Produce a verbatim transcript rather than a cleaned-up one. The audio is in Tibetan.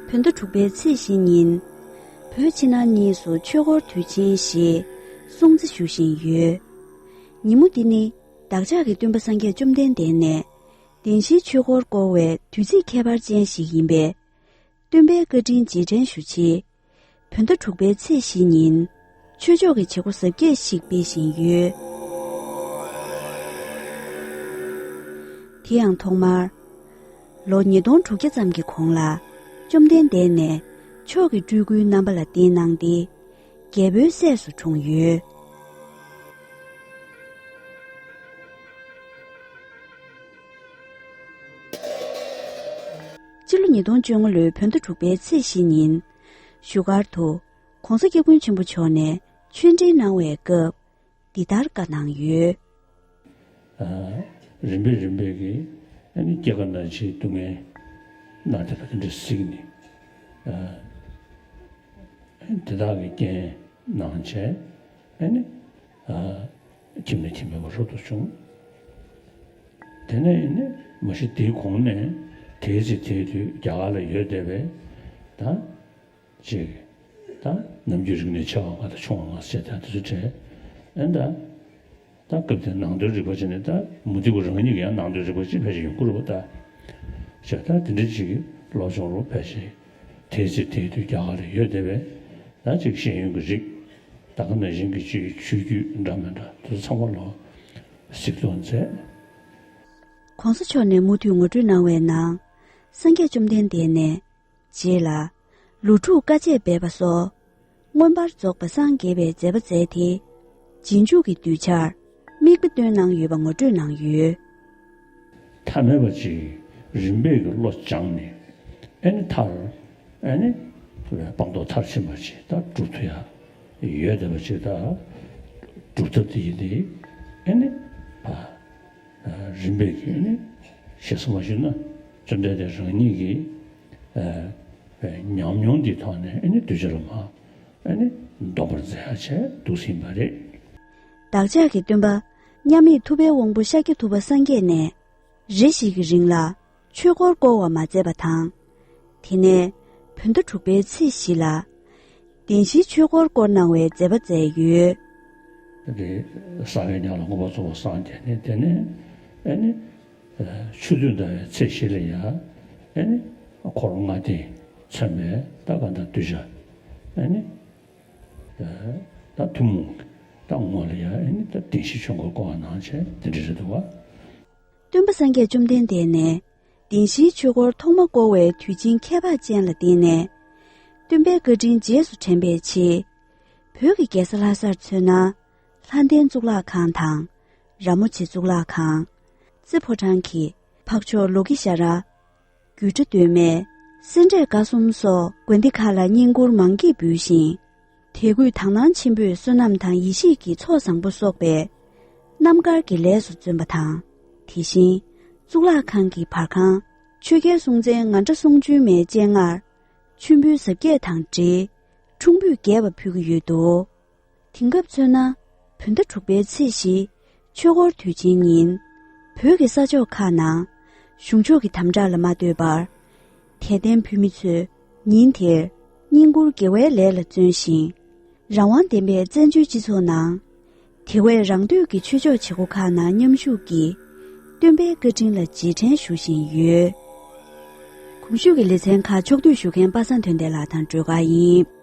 བོད་ཟླ་དྲུག་པའི་ཚེས་བཞི་ཉིན། བོད་ཕྱི་ནང་གཉིས་སུ་ཆོས་འཁོར་དུས་ཆེན་ཞེས་སྲུང་བརྩི་ཞུ་བཞིན་ཡོད། ཉིན་མོ་འདི་ནི་བདག་ཅག་གི་སྟོན་པ་སངས་རྒྱས་བཅོམ་ལྡན་འདས་ནས་བདེན་བཞིའི་ཆོས་འཁོར་བསྐོར་བའི་དུས་ཚིགས་ཁྱད་པར་ཅན་ཞིག་ཡིན་པས། སྟོན་པའི་བཀའ་དྲིན་རྗེས་དྲན་ཞུ་ཆེད། བོད་ཟླ་དྲུག་པའི་ཚེས་བཞི་ཉིན། ཆོས་ཕྱོགས་ཀྱི་བྱེད་སྒོ་གཟབ་རྒྱས་ཤིག་སྤེལ་བཞིན་ཡོད། དེ་ཡང་ཐོག་མར། ལོ་ཉིས་སྟོང་དྲུག་བརྒྱ་ཙམ་གྱི་གོང་ལ། བཅོམ་ལྡན་འདས་ནས་མཆོག་གི་སྤྲུལ་སྐུའི་རྣམ་པ་ལ་བསྟན་གནང་སྟེ། རྒྱལ་པོའི་སྲས་སུ་འཁྲུངས་ཡོད། སྤྱི་ལོ་ཉིས་སྟོང་བཅོ་ལྔ་ལོའི་བོད་ཟླ་དྲུག་པའི་ཚེས་བཞི་ཉིན། བཞུགས་སྒར་དུ་༸གོང་ས་༸སྐྱབས་མགོན་ཆེན་པོ་མཆོག་ནས་ཆོས་འབྲེལ་གནང་བའི་སྐབས་འདི་ལྟར་བཀའ་གནང་ཡོད། ཨ། རིམ་པས་རིམ་པས་ཀྱིས་ཨ་ནི་སྐྱེ་རྒ་ན་འཆིའི་སྡུག་བསྔལ་ན་དེ་ལ་དེ་འདྲ་གཟིགས་ནས། ཨ། དེ་དག་གི་རྐྱེན་གནང་བྱས་ཨ་ནི། ཨ། ཁྱིམ་ནས་ཁྱིམ་མེད་པར་རབ་ཏུ་བྱུང་། དེ་ནས་ཨ་ནི་མ་གཞི་དེའི་གོང་ནས་དེའི་ཚེ་དེའི་དུས་རྒྱ་གར་ལ་ཡོད་བསྡད་པའི་ད། ཅིག་ད་ནམ་རྒྱུན་རིག་གནས་ཆེ་བ་ང་དང་ཆུང་བ་ང་ཟེར་ད་དེ་ཚོ་བྲལ། ཨེ་ད། ད་སྐབས་དེར་ནང་དོན་རིག་པ་བྱས་ནས་ད་མུ་སྟེགས་པ་རང་ཉིད་ཀྱི་ཡང་ནང་དོན་རིག་པ་ཅིག་ཕལ་ཆེར་ཡོང་གི་རེད་པ་ད། ཞེས་ད་དེ་འདྲ་ཅིག་ལོ་ཆུང་རུ་ཕལ་ཆེར་དེའི་ཚེ་དེའི་དུས་རྒྱ་གར་ལ་ཡོད་བསྡད་པས། ད་ཅིག་ཤེས་ཡོན་གྱི་རིགས་ད་ག་ནང་བཞིན་གྱི་ཅིག་ཆོས་བརྒྱུད་འདྲ་མི་འདྲ་དེ་ཚོ་ཚང་མ་ལོ་གཟིགས་རྟོག་མཛད། ༸གོང་ས་མཆོག་ནས་མུ་མཐུད་ངོ་སྤྲོད་གནང་བའི་ནང་། སངས་རྒྱས་བཅོམ་ལྡན་འདས་ནས། རྗེས་ལ། ལོ་དྲུག་དཀའ་སྤྱད་འབད་པ་སོགས། མངོན་པར་རྫོགས་པ་སངས་རྒྱས་པའི་མཛད་པ་མཛད་དེ། རྗེས་འཇུག་གི་གདུལ་བྱར་དམིགས་པ་བཏོན་གནང་ཡོད་པ་ངོ་སྤྲོད་གནང་ཡོད། ཐ་མལ་པ་ཅིག་རིམ་པས་ཀྱི་བློ་སྦྱངས་ནས་ཨེ་ནི་མཐར་ཨེ་ནི་སྤངས་རྟོགས་མཐར་ཕྱིན་པ་ཅིག་ད་སྒྲུབ་ཐུབ་ཡ་ཡོད་བསྡད་པ་ཅིག་ད་སྒྲུབ་ཐབས་དེ་ཡིན་ཏེ་ཨེ་ནི་ཕ། རིམ་པས་ཀྱིས་ནི་ཞེ་ས་མ་ཞུས་ན་བཅོམ་ལྡན་འདས་རང་ཉིད་ཀྱི་ཉམས་མྱོང་འདིའི་ཐོག་ནས་ནི་གདུལ་བྱ་ལ་མ་ནི་འདོམས་པར་མཛད་ཡ་བྱས་འདུག་ཟིན་པ་རེད། བདག་ཅག་གི་སྟོན་པ་མཉམ་མེད་ཐུབ་པའི་དབང་པོ་ཤཱཀྱ་ཐུབ་པ་སངས་རྒྱས་ནས་རེ་ཞིག་གི་རིང་ལ་ཆོས་འཁོར་བསྐོར་བ་མ་མཛད་པ་དང་། དེ་ནས་བོད་ཟླ་དྲུག་པའི་ཚེས་བཞི་ལ། བདེན་བཞིའི་ཆོས་འཁོར་བསྐོར་གནང་བའི་མཛད་པ་མཛད་ཡོད། དེ་ས་བོན་ཉག་ལ་མངོན་པར་རྫོགས་པར་སངས་རྒྱས་ནས་དེ་ནས་ཨེ་ནི་ཆུ་ཚོད་ཟླ་བའི་ཚེས་བཞི་ལ་ཡ་ཨེ་ནི་འཁོར་ལྔ་སྡེས་མཚོན་པའི་ད་ག་ད་གདུལ་བྱ་ཨེ་ནི་ད་ཐུན་མོང་ད་ངོ་ལ་ཡ་ཨེ་ནི་ད་བདེན་བཞིའི་ཆོས་འཁོར་བསྐོར་བ་གནང་བྱས་དེ་འདྲ་རེད་འདུག་བ། སྟོན་པ་སངས་རྒྱས་བཅོམ་ལྡན་འདས་ནས་བདེན་བཞིའི་ཆོས་འཁོར་ཐོག་མ་བསྐོར་བའི་དུས་ཆེན་ཁྱད་འཕགས་ཅན་ལ་བརྟེན་ནས། སྟོན་པའི་བཀའ་དྲིན་རྗེས་སུ་དྲན་པའི་ཆེད། བོད་ཀྱི་རྒྱལ་ས་ལྷ་སར་མཚོན་ན། ལྷ་ལྡན་གཙུག་ལག་ཁང་དང་། ར་མོ་ཆེ་གཙུག་ལག་ཁང་། རྩེ་ཕོ་བྲང་གི་འཕགས་མཆོག་ལོ་ཀི་ཤྭ་ར། སྒྱུ་འཕྲུལ་སྟོད་སྨད། སེ་འབྲས་དགའ་གསུམ་སོགས་དགོན་སྡེ་ཁག་ལ་བསྙེན་བཀུར་མང་སྐྱེས་འབུལ་ཞིང་། དད་གུས་དག་སྣང་ཆེན་པོས་བསོད་ནམས་དང་ཡེ་ཤེས་ཀྱི་ཚོགས་བཟང་པོ་གསོག་པའི་རྣམ་དཀར་གྱི་ལས་སུ་བརྩོན་པ་དང་། དེ་བཞིན་གཙུག་ལག་ཁང་གི་བར་ཁང་ཆོས་རྒྱལ་སྲོང་བཙན་ང་འདྲ་སྲོང་བཅུའི་མའི་སྤྱན་སྔར་མཆོད་འབུལ་གཟབ་རྒྱས་དང་འབྲེལ་ཁྲུང་ཕུད་རྒྱས་པ་ཕུལ་གྱི་ཡོད་འདུག་དེང་སྐབས་མཚོན་ན། བོད་ཟླ་དྲུག་པའི་ཚེས་བཞི། ཆོས་འཁོར་དུས་ཆེན་ཉིན། བོད་ཀྱི་ས་ཕྱོགས་ཁག་ནང་། གཞུང་ཕྱོགས་ཀྱི་དམ་དྲག་ལ་མ་ལྟོས་པར། དད་ལྡན་བོད་མི་ཚོས་ཉིན་དེར་བསྙེན་བཀུར་དགེ་བའི་ལས་ལ་བརྩོན་ཞིང་། རང་དབང་ལྡན་པའི་བཙན་བྱོལ་སྤྱི་ཚོགས་ནང་། དེ་བས་རང་འདོད་ཀྱི་ཆོས་ཕྱོགས་བྱེད་སྒོ་ཁག་ནང་མཉམ་ཞུགས་ཀྱིས། སྟོན་པའི་བཀའ་དྲིན་ལ་རྗེས་དྲན་ཞུ་བཞིན་ཡོད། གོང་ཞུས་ཀྱི་ལེ་ཚན་ཁག་ཕྱོགས་བསྡུས་ཞུ་མཁན་པ་སངས་དོན་ལྡན་ལགས་དང་སྒྲོལ་དཀར་ཡིན།